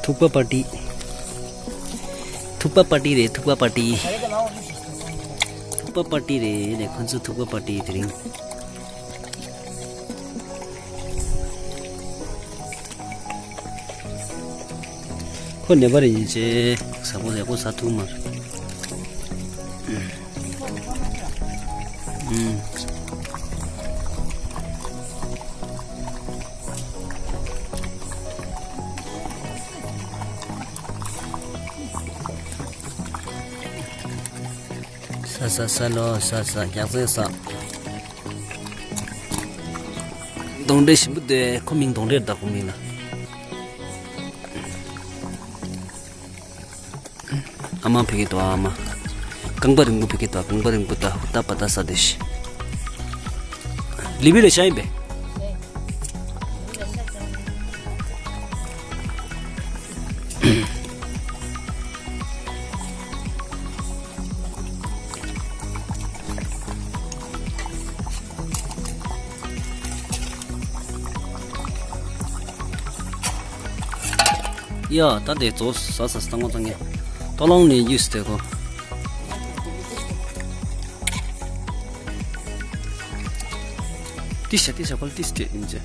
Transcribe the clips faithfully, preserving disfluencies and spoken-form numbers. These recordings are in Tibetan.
ཐུག་པ་པར་ཏི། ཐུག་པ་པར་ཏི་རེད། ཐུག་པ་པར་ཏི། ཐུག་པ་པར་ཏི་རེད་ནས། ཁོ་ཚོ་ཐུག་པ་པར་ཏི་དེ་རིང་། ཁོ་ནད་པ་རེད་ཡིན་ཅེ། ཟ་ཁོ་ཟ་ཁོ་ཟ་ཐུབ་མ་རེད། ཨུམ། ཟ་ཟ་ཟ་ལོ། ཟ་ཟ། རྒྱགས་ཚད་ཟ། གདོན་འདྲེ་ཞིམ་པོ་འདུག་ཁོ་མིང་གདོན་འདྲེ་རེད་ད། ཁོ་མིང་ལ། ཨ་མ་ཕ་གི་འདུག་ཨ་མ། རྐང་པ་རིང་པོ་ཕ་གི་འདུག་རྐང་པ་རིང་པོ་ད། ཧུ་ཏ་པ་ཏ་ས་དེ་ཤི། ལི་བི་ལ་ཤ་ཡིན་པས། ཡ། ད་དེ་ཚོ་ཟ་ཟ་ཟ། ངོ་ཚ་ངེ། ཏོ་ལོང་ནས་ཡུས་ཏེ་གོ། ཏི་ཤ་ཏི་ཤ་ཕལ་ཏི་སྟེ་ཨིན་ཅེ།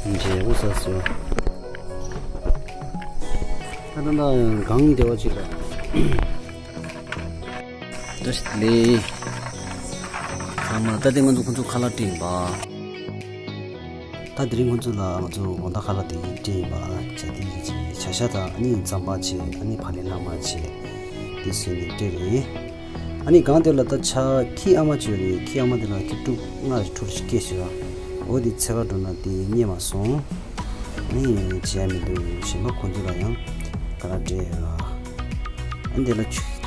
ཨུམ། འཇལ་པོ་ས་སོ། ད་ད་ད་གང་བདེ་བ་ཅིག་ལ། བཀྲ་ཤིས་བདེ་ལེགས། ཚང་མ་ད་དེ་ང་ཚོ་ཁོ་ཚོ་ཁ་ལག་སྤྲད་ཡིན་པ། ད་དེ་རིང་ཁོ་ཚོ་ལ་ང་ཚོ་དགོང་དག་ཁ་ལག་དེ་སྤྲད་ཡིན་པ། བྱ་དེ་ཡི་ཅིག་བྱ་ཤ་དང་། ཨ་ནི་རྩམ་པ་བྱས། ཨ་ནི་བག་ལེབ་ལྷག་མ་བྱས། དེ་བཟོས་ནས་སྤྲད་རེད། ཨ་ནི་སྒང་དེ་ལ་ད་ཆ་ཁྱི་ཨ་མ་ཅིག་ཡོད་རེད། ཁྱི་ཨ་མ་དེ་ལ་ཁྱི་ཕྲུག་ལྔ་རེ་དྲུག་རེ་ཞིག་སྐྱེས་ཤག་འོ་དེ་འཚོལ་ག་འགྲོ་ན་དེ་རྙེད་མ་སོང་། ཨ་ནི་བྱས་མི་འདུག་གཞན་པ་ཁོ་ཚོ་ལ་ཡང་ག་ལ་སྤྲད་ཡོད་ལ། ཨ་ནི་དེ་ལ་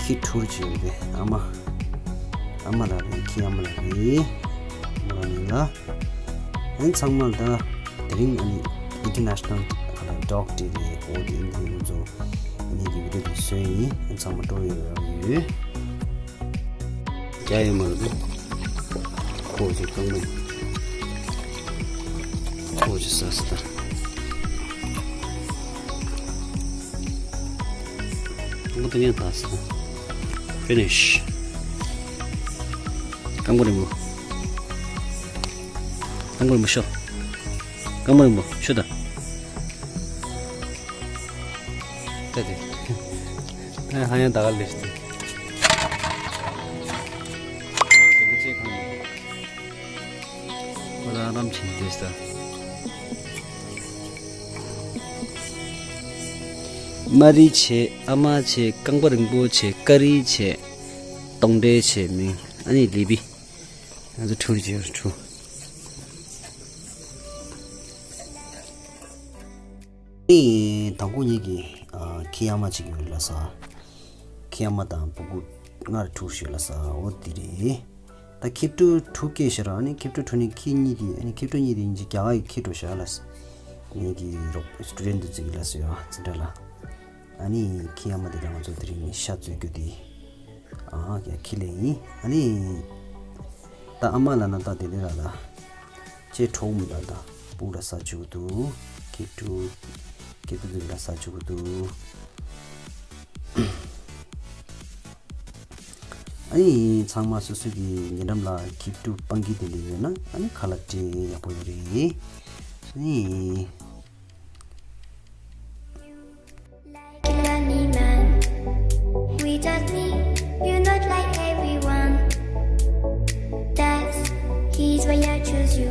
ཁྱི་དྲུག་རེ་ཅིག་ཡོད་པས། ཨ་མ། ཨ་མ་ལ་རེད། ཁྱི་ཨ་མ་ལ་རེད། མོ་ལ་ནི་ལ། ཨ་ནི་ཚང་མ་ལ་ད་དེ་རིང་ཨ་ནི་International Dog Day རེད། འོ་དེ་ཨིན་དེ་ང་ཚོ་ཨ་ནི་གི་བི་ཌིའོ་དེ་བཟོས་ཡིན། ཨ་ནི་ཚང་མ་སྤྲོ་ཡོད་ར་ཡོད། རྒྱ་ཡོད་མ་རེད། ཁོ་ཅིག་རྐང་པ་ཁོ་ཅིག་ཟ་ཟ་ད། རྐང་པ་དེ་ནས་ད་ཟ། Finish། རྐང་པ་རིང་པོ། རྐང་པ་རིང་པོ་ཤོག་རྐང་པ་རིང་པོ་ཤོག་ད། ད་དེ། ཨ། ཧ་ཡང་ད་ག་ལེ་ཤི་ཏེ། དེ་ཚེ་ཁང་ཁོ་རང་རམ་ཆེན་དེ་ས། མ་རི་བྱས། ཨ་མ་བྱས། རྐང་པ་རིང་པོ་བྱས། ཀ་རི་བྱས། གདོན་འདྲེ་བྱས། མིང་ཨ་ནི་ལི་བི། ང་ཚོ་ཕྲུ་གུ་ཅིག་ཡོད་རེད། ཕྲུ། ཨེ། དང་པོ་ཉིད་ཀྱི་ཨ་ཁྱི་ཨ་མ་གཅིག་ཡོད་ལ་ས། ཁྱི་ཨ་མ་དང་སྤུ་གུ་ལྔ་རེ་དྲུག་ཡོད་ལ་ས། འོ་དེ་རེད། ད་ཁྱི་ཕྲུག་དྲུག་སྐྱེས་ཤག་ར། ཨ་ནི་ཁྱི་ཕྲུག་དྲུག་ནས་ཁྱི་གཉིས་དེ། ཨ་ནི་ཁྱི་ཕྲུག་གཉིས་དེ་ཡིན་གྱི་རྒྱ་གར་གྱི་ཁྱི་འགྲོ་ཤག་ལ་ས། ངེད་ཀྱི་རོགས་སི་ཊུ་ཌེན་ཊི་འདི་ཚོ་ཡིན་ལ་ས་ཡོད་ཨ་ཙི་འདྲ་ལ། ཨ་ནི་ཁྱི་ཨ་མ་དེ་ལ་ང་ཚོ་དེ་རིང་ཤ་བཙོས་རྒྱུ་དེ། ཨ་ཡ་ཁྱི་ལས་ཡིན། ཨ་ནི་ད་ཨ་མ་ལ་ན་ད་དེ་ལས་ལ་ལ། ཅེ་གྲོགས་མི་ལ་ད་སྤུ་ལ་ཟ་བཅུག་འདུག་ཁྱི་ཕྲུག་ཁྱི་ཕྲུག་དེ་ལ་ཟ་བཅུག་འདུག་ཨ་ནི་ཚང་མ་སོ་སོ་གི་ཉེ་འགྲམ་ལ་ཁྱི་ཕྲུག་སྤང་གི་དེ་འདྲ་ཡོད་ན། ཨ་ནི་ཁ་ལག་སྤྲད་ཡག་པོ་ཡོད་རེད། ཨ་ནི། Like an animal, we just me, you're not like everyone. That's he's why I choose you.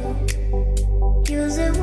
You're the